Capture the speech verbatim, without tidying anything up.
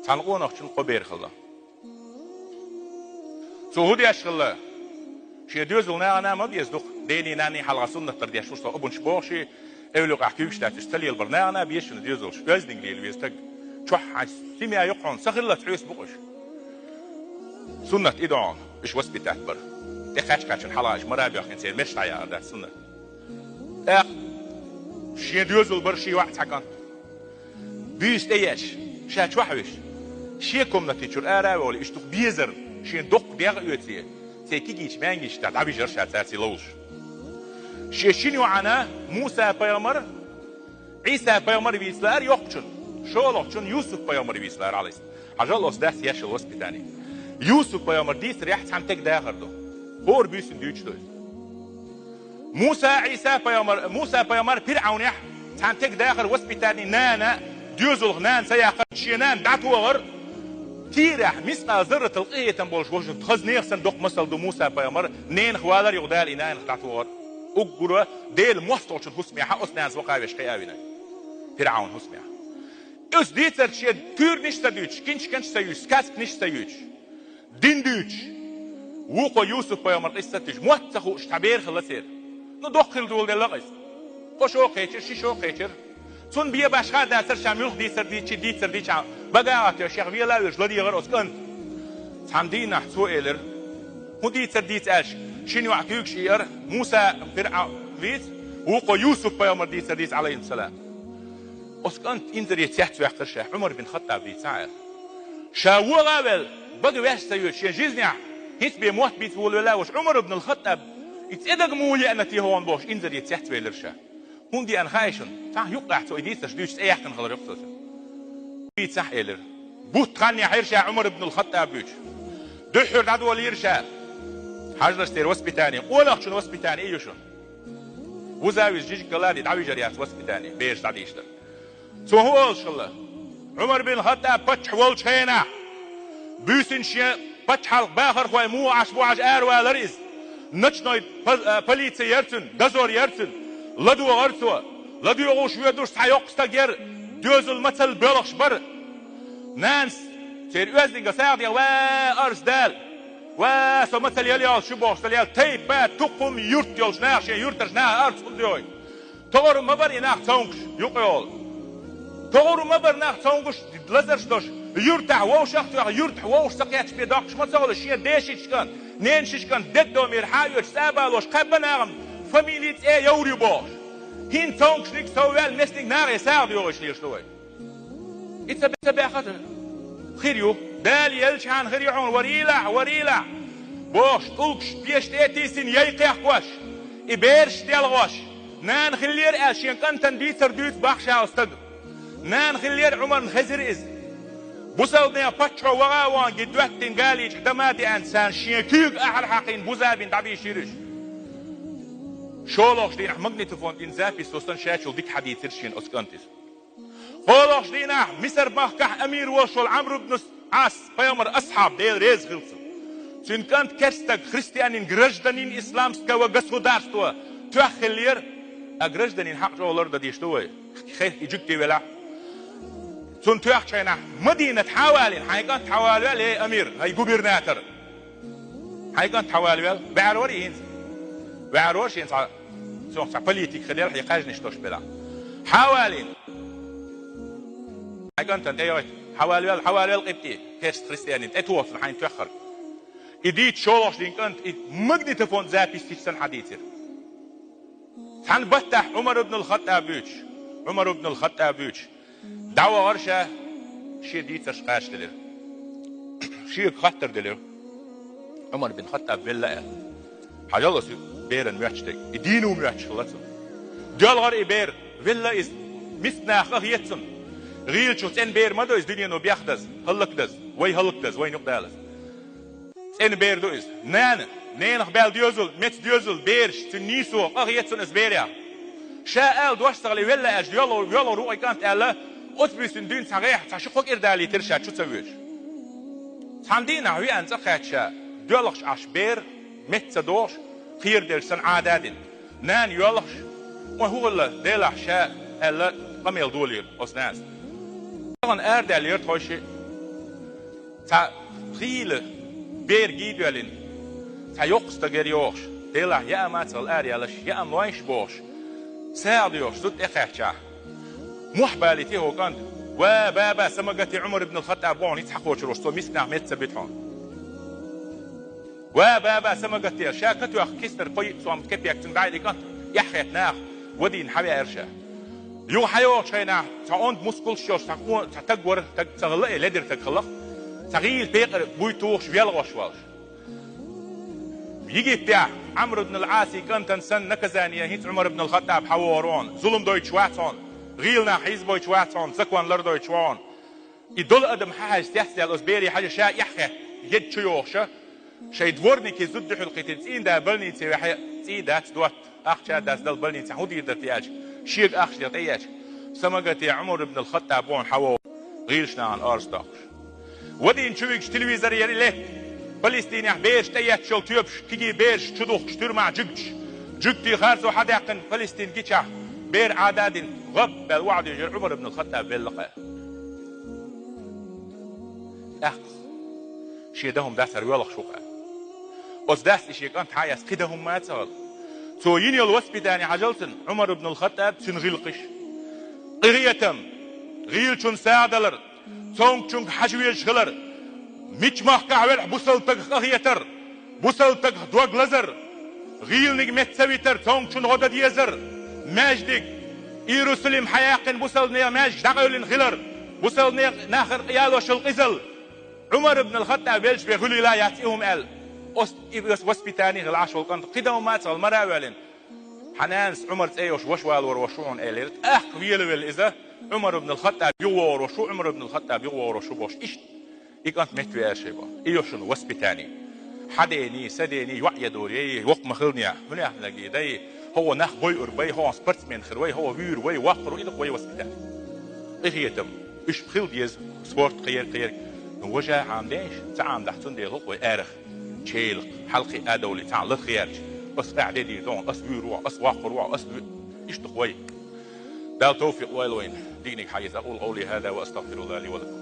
Цхьана къонахчун кхо бер хилла. Цо хӀун деш хилла? Шен доьзал нахана ма беза дукха, дений, нанний хьалха суннат дар деш ву со, обунш боху ши, эвлукъахь куьйгаш дац, уьш ца лелабар, нахана беза шуна доьзалш, оьздангалла лела веза стаг. Чохь хьайн семья ю хьуна, са хиллалц хьоьсу бу-кх уьш. Суннат и ду хьуна, уьш воспитать бар. ТӀе кхаьчча-кхаьчча хьалха уьш мара а боьхкина, церан мешта яхар дац суннат. ТӀаккха шен доьзал бар шен йоӀ цхьа кӀант. Буьйса тӀе еш, ша чохь вуьш. Шен комнати чуьра ара а ваьлла, уьш дукха безарна, шен доккха дегӀ а оьций, церан кегийчу маьнгийчу тӀе дӀавижар ша цаьрца ловзуш. Шен шина йоӀана Муса-пайхамар, Ӏийса-пайхамар вийца лаьара йоккхачунна, шолгӀачунна Юсуп-пайхамар вийца лаьара, Ӏалайхи. Хьажал, оцу дас еш йолу воспитани. Юсуп-пайхамар дийцарехь цхьана стеган дахар ду. ХӀора буьйсанна дуьйцуш ду иза. Муса, Ӏийса-пайхамар, Муса-пайхамар ПирӀавнехь цхьана стеган дахар воспитани, нана, доьзалх нана ца яьккхар, шен нана дӀатохар, тӀерахь мискъал зарратал къинхетам болуш волчунна хаза нехан санна доккха масал ду Муса-пайхамар, ненах валар юха Дала и нанах дӀатохар. Уггара Делан мостагӀчун хӀусамехь оцу нанас ваха веш кхиавина. ПирӀавнан хӀусамехь. Оцу дийцарца шен куьйранаш а ца дуьйцуш, киншканаш а ца юьйцуш, сказканаш а ца юьйцуш, дин дуьйцуш, вукхо Юсуп-пайхамар къиссат а дуьйцуш, мотт ца хууш цхьа бер хилла церан. Ну, доккха хилла доладелла-кх иза. Кхо шо кхечира, ши шо кхечира. Цунна бен башха а дацара, ша муьлха дийцар дийций, дийцар дийцча, багахь а тоьшуш, шех вела а вуьйлуш, ладегӀара оцу кӀанта. Цхьана дийнахь цо элира: «ХӀун дийцар дийца?» — аьлча, шина йоӀ куьйгаш ийра, Муса, ПирӀавн вийца, вукхо Юсуп-пайхамар дийцар дийца, Ӏалайхиссалам. Оцу кӀанта инзаре цецваьккхира ша, Ӏумар бин Хаттаб дийцахьара. Ша вогӀа а ваьлла, бага ваьш ца йоьдуш, шен жизнехь хӀинца бен мотт бийца волавелла а волуш, Ӏумар ибн ал-Хаттаб, и цӀе дага муха еана те хьуна бохуш, инзаре цецвелира ша. ХӀунда еана хаьий шуна? Цхьа юккъехь цо и дийцарш дуьйцуш цӀе яьккхина хилар ю-кх цо. Дийцахь, элира. Бутт хан яхьира ша Ӏумар ибн ал-Хаттаб буьйцуш. Дуьххьара дӀадолийра ша. Хьажалаш, церан воспитани, къонахчун воспитани и ю шуна. Вуза-виза жижиг гала а де, дӀавижар яц воспитани, бераш дӀадийшар. Цо хӀун олуш хилла? Ӏумар бин Хаттаб паччахь волчу хенахь, буьйсанна шен пачхьалкхан бахархой муха Ӏаш бу хьажа аравалара иза. Ночной по-, а, полици яра цуьнан, дозор яра цуьнан. ЛадогӀара цо. ЛадоьгӀуш воьдуш цхьа йоккха стаг яра, доьзал мацалла боьлхуш бара. Нанас церан оьздангалла сагӀа дехна: «Ва, арз Дала! Ва, со мацалла яла йолуш ю», — бохуш, ца лела, тайпа, тукхум, юрт йолуш наха шен юьртарчу наха арз хӀунда йохуьйту? ТогӀур ма бара и нах цомгуш, юкъайолу. ТогӀур ма бара нах цомгуш, лазарш долуш, юьртахь вовшах а тоьхна, юьртахь вовшах ца кхетча бен доккхуш ма ца хуьлу шен ден шича кӀант, ненан шича кӀант, деддомера хьан а оьцуш, цӀа а балош, кхаьбба нахана фамили, цӀе, йовр ю бохуш. ХӀинца цомгушниг, сов ваьлла меттаниг нахе сагӀа доьгӀуш лелаш ду вай. И ца, ца баьхкина хир ю. Дала елчахьана хир ю хьуна, варийлахь, варийлахь, бохуш, тӀулгаш пеша тӀе а тийсина яй кхехкош, и бераш делхош, нана хиллера аьлла шен кӀантана дийцар дуьйцу бахьаш волу стаг. Нана хиллера Ӏумарна, хезира иза. Бусалба нехан паччахьо ваха а вахана, гин доьттина галийчахь, дама а деана, царна шен куьйга ахьар хьаькхина, буза а бина, дӀабийшира уьш. ШолгӀачу дийнахь магнитофон тӀера запись йо санна, шаьш чул дика хьадийцира шена оцу кӀанта иза. КхоалгӀачу дийнахь Мисар-махкахь амир волуш волу Ӏамр ибн Ӏас, пайхамаран асхьаб, Дела реза хила цунна. Цуьнан кӀант керста стаг, христианин, гражданин исламского государства тоьхна хиллера, а гражданин хьакъ чӀогӀа лардан дийш ду вай, хе, и жуьгти велахь. Цунна тоьхначу хенахь Мадинат хьан а валийна, хьайн кӀант хьан валавел, эй амир, хӀай губернатор. Хьайн кӀант хьан валавел? Ваьхьар вара и хӀинца? Ваьхьар вара шен цхьа, цунах цхьа политика хилла, хьан кхаьжнаш долуш белахь. Хьан а валийна? Хьайн кӀантана тӀе йойта. Хьан валавел, хьан валавел къибтӀе, керста христианин, тӀе тоха цунна хьайна тоьхнарг. И дийца шолгӀачу дийнахь кӀанта и магнитофон запись йича санна хьадийцира. Цхьана баттахь Ӏумар ибн ал-Хаттаб буьйцуш, Ӏумар ибн ал-Хаттаб буьйцуш, дӀавахара ша, шен дийцарш кхачаделира. Шега хаттар делира: Ӏумар бин Хаттаб велла аьлла. Хьажал оцу беран моьттуш дерг. И дийна ву моьттуш хилла цунна. Доьлхура и бер, велла иза. Миска наха къахета цунна. ГӀийлачух цӀена бер ма ду иза, дуьнено бехдаза, хӀаллакдаза, вай хӀаллакдаза, вайна юкъадалаза. ЦӀена бер ду иза. Нана, ненах баьлла доьзал, меца доьзал, бераш, цуьнан нийсо, къахета цунна иза берех. Ша ала дош ца хилий, велла аьлча, йоьлгӀур, йоьлгӀур ву-кх и кӀант аьлла, оцу буьйсанна дуьйна цхьа гӀехь, цхьа ши-кхо кӀира далийтира ша, чу ца воьдуш. Цхьана дийнахь веана цӀа кхаьчча, доьлхуш Ӏаш бер, меца ца догӀуш, кхераделча санна Ӏада а дина. Нана йоьлхуш, вай хӀун хилла, делахь ша, аьлла, къамел долийра оцу нанас. Тахана арадаьллера тхойшиъ. Цхьа хийла бер гий доьллина, цхьа йоккха стаг яр йоьхуш, Делахь яа ма ца гӀала ара ялаш, яа ма лойш бохуш, сагӀа доьхуш, зуда тӀекхаьччахь, мохь балийта хӀокху кӀанта: «Ва, баба, са ма гатде, Ӏумар ибн ал-ХаттӀаб ву хьуна хӀинца хьахочур волуш, цо мисканах меца ца битахь хьуна. Ва, баба, са ма гатде», ша катоьхна кистара кхо-йиъ сом кепек цуьнга дӀаелла, и кӀант эхь хетта наха вадийна хьавеара ша. Юха хьайогӀучу хенахь цхьа онда мускулаш йолуш цхьа къо-, цхьа таг вара, таг ца хилла, э, ледара таг хилла, цхьа гӀийла пекъар буй тухуш, велхош волуш. Египтехь Ӏамр ибн ал-Ӏасий кӀантана санна наказание хӀинца Ӏумар ибн ал-ХаттӀаб хьан вогӀур ву хьуна, зулам дойтуш вац хьуна, гӀийла нах хьийзабойтуш вац хьуна, закон лардойтуш ву хьуна. И долу адам хьан хьаьжча, цецдаьлла оцу бере хьажа ша эхь хетта, еда чу йогӀуша, шайн дворникийн зуда дуьхьал кхийтина, цӀийнан да больнице ваьхьа, цӀий дац, дотта, ахча дац дала больницехь, хӀун дийр дара те аьлча, шега ахча дела тӀееача, са ма гатде, Ӏумар ибн ал-ХаттӀаб ву хьуна хьан вогӀур, гӀийлачу нахана орца доккхуш. Вадийна чу вигча, телевизор яра и летта. Палестинехь бераш тӀеетташ йолу тоьпаш, кегий бераш чу духкуш, туьрмахь жуьгташ. Жуьгтийн харцо хьадаьккхина, Палестин гичахь, бер Ӏада а дина, гӀап баьлла охьадуьйжира, Ӏумар ибн ал-ХаттӀаб велла-кх. ТӀаккха шен дан хӀума дац, хӀара воьлхуш ву-кх. Оцу дас и шен кӀант хьан а эцна, кхин дан хӀума ма ца хилла. Цо йина йолу воспитание хьажал цуьнан, Ӏумар ибн ал-ХаттӀаб, цуьнан гӀиллакхаш. Къинхетам, гӀийлачунна сагӀа далар, цомгучуьнга хьажа везаш хилар, мича махкахь велахь бусалба стагах къахетар, бусалба стагах дог лазар, гӀийланиг меца ца витар, цомгучунна гӀо дан дезар, маьждиг, Иерусалим хьаяьккхина бусалба нехан маьждиг дӀакъевлина хилар, бусалба нехан нахара ялош йолу къизалла. Ӏумар ибн ал-ХаттӀаб велча бен хуьлийла яц и хӀума аьлла, оцу и воспитание хилла Ӏаш волу кӀант, кхин дан хӀума ма ца хилла, мара а воьллина. Хьан нанас Ӏумар цӀе йолуш ваша валор волуш ву хьуна, элира. ТӀаккха велавелла иза, Ӏумар ибн ал-ХаттӀаб юхавогӀур волуш ву, Ӏумар ибн ал-ХаттӀаб юхавогӀур волуш ву бохуш, иштта и кӀант меттавеара шайн боху. И ю шуна воспитание. Хьан дений, сан дений, йоӀ я дора, ей, воккха ма хилла, хӀун яхнарг дай, хӀокхо нах бойур бай, хӀокхо спортсмен хир вай, хӀокхо вуьйр вай, воккхур ву, и ду-кх вай воспитание. Къинхетам, уьш хила деза, спорт кхерг, кхерг. Ну, важа Ӏамадеш, ца Ӏамадахь, цундела хӀокху вай арах. Чейлах, хьалхе а довлий, цхьаьна ларх гӀерташ, ас ахь де дийр ду хьуна, ас вуьйр ву, ас воккхур ву, ас вуь-, иштта ду-кх вай. Дала тавфикъ лойла вайна, диканиг хьаэца. أقول قولي هذا وأستغفر الله لي ولكم.